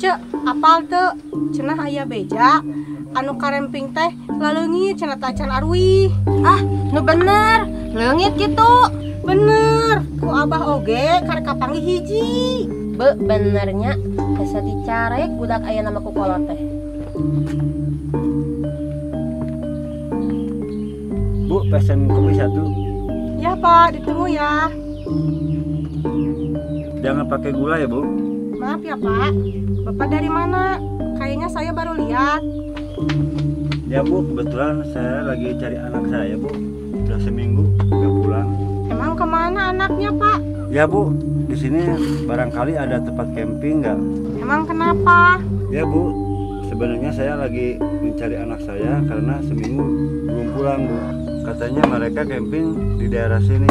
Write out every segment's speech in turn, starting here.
Cek, apal teu? Cenah aya beja anu karemping teh laleungit cenah tacan arwih. Ah, nu bener, leungit gitu. Bener, ku abah oge karek kapanggih hiji. Be, benernya hese dicarek budak aya nama ku kolot teh. Bu, pesen kopi satu. Ya Pak, ditunggu ya. Jangan pakai gula ya Bu. Maaf ya Pak, Bapak dari mana? Kayaknya saya baru lihat. Ya Bu, kebetulan saya lagi cari anak saya Bu. Udah seminggu nggak pulang. Emang kemana anaknya Pak? Ya Bu, di sini barangkali ada tempat camping nggak? Emang kenapa? Ya Bu, sebenarnya saya lagi mencari anak saya karena seminggu belum pulang Bu. Katanya mereka camping di daerah sini.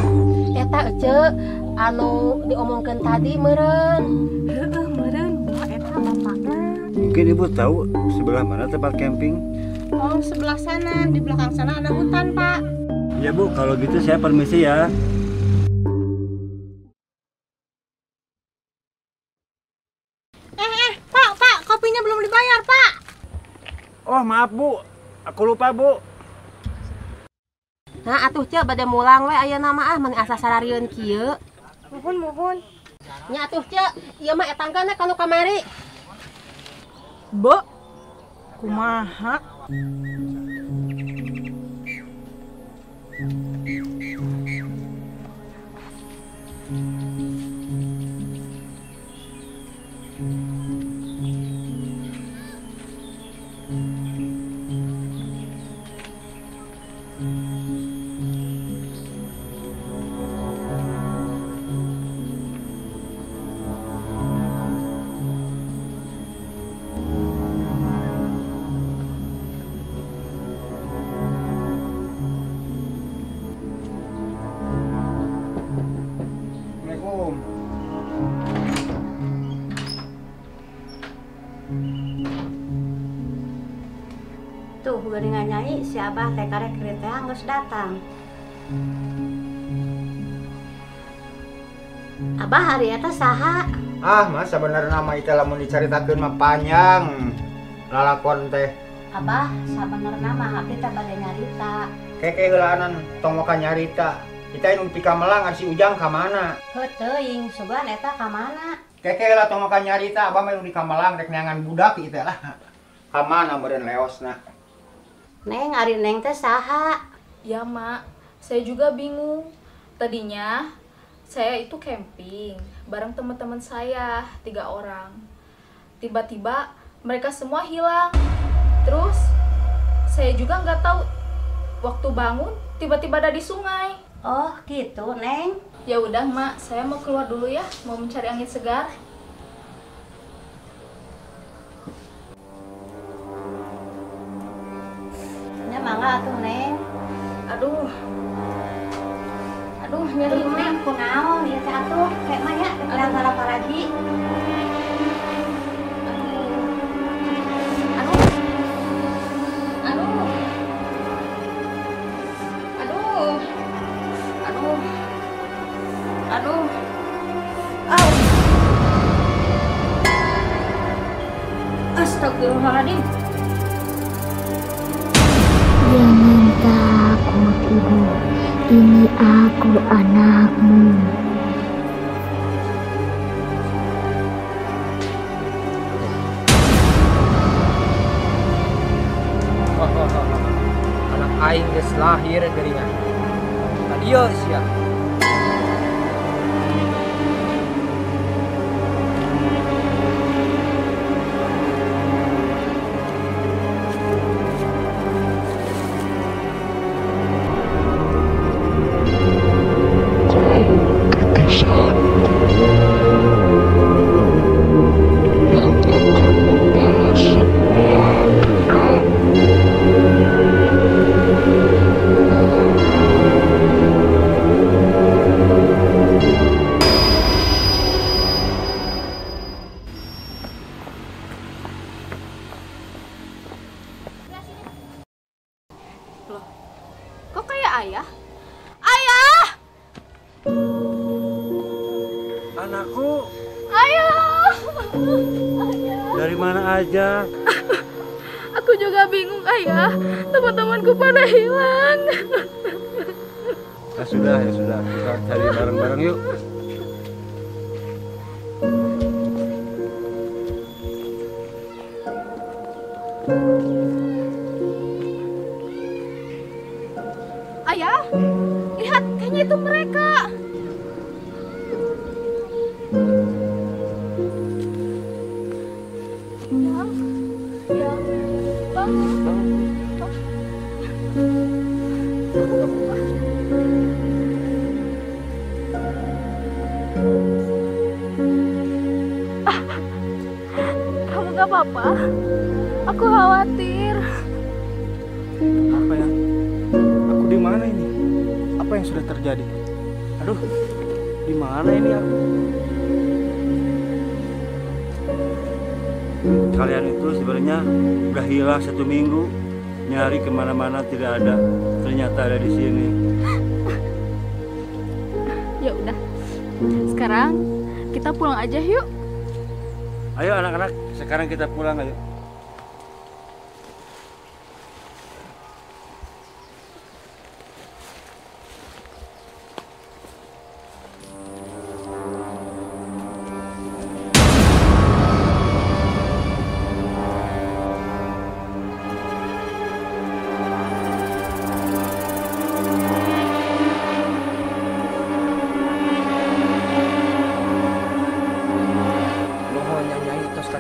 Eta ece, anu diomongkeun tadi meureun. Heueuh meureun, buah eta bapakna. Mungkin Ibu tahu sebelah mana tempat camping? Oh, sebelah sana, di belakang sana ada hutan, Pak. Ya Bu, kalau gitu saya permisi ya. Pak, Pak, kopinya belum dibayar, Pak. Oh, maaf Bu, aku lupa Bu. Nah, atuh cek bade mulang we aya nama ah meni asa sararieun kieu. Muhun, muhun. Nya atuh cek, ieu mah etangkeun we ka nu kamari. Be, kumaha? Tuh, geuningan nyai si Abah teh karek teh geus datang. Abah hari eta saha? Ah, mas sabenerna mah itu lamun dicaritakeun mah panjang lalakon teh. Abah sabenerna mah abdi teh bade nyarita. Keke heulaanan tong waka nyarita. Kita nu pikamelang ari si Ujang ka mana? Heuh teuing, sugan eta ka mana? Keke heula tong waka nyarita, abah mah nu di Kamelang rek neangan budak ieu teh lah. Ka mana meureun leosna? Neng, ari Neng teh saha? Ya Mak, saya juga bingung. Tadinya saya itu camping bareng teman-teman saya, 3 orang. Tiba-tiba mereka semua hilang. Terus saya juga nggak tahu waktu bangun tiba-tiba ada di sungai. Oh gitu Neng. Ya udah Mak, saya mau keluar dulu ya, mau mencari angin segar. Ya mangga atuh Neng. Aduh. Aduh, nyeri Neng kunaon ieu teh atuh? Kayak mah ya teu apa lagi. Aduh. Aduh. Aduh. Aduh. Aduh. Aduh. Astagfirullahaladzim. Jangan takut ibu, ini aku anakmu. Anak aing geus lahir geuningan. Kadieu sia. Loh, kok kayak ayah? Ayah! Anakku! Ayah! Dari mana aja? Aku juga bingung, Ayah. Teman-temanku pada hilang. Ya sudah, ya sudah. Kita cari bareng-bareng yuk. Ayah, lihat, kayaknya itu mereka. Yang, bangun. Kamu gak apa-apa? Aku khawatir. Apa ya? Aku di mana ini? Apa yang sudah terjadi? Aduh, di mana ini aku? Kalian itu sebenarnya udah hilang 1 minggu, nyari kemana-mana tidak ada. Ternyata ada di sini. Ya udah, sekarang kita pulang aja yuk. Ayo anak-anak, sekarang kita pulang ayo.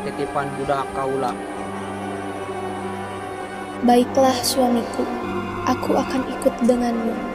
Titipan budak kaula. Baiklah suamiku, aku akan ikut denganmu.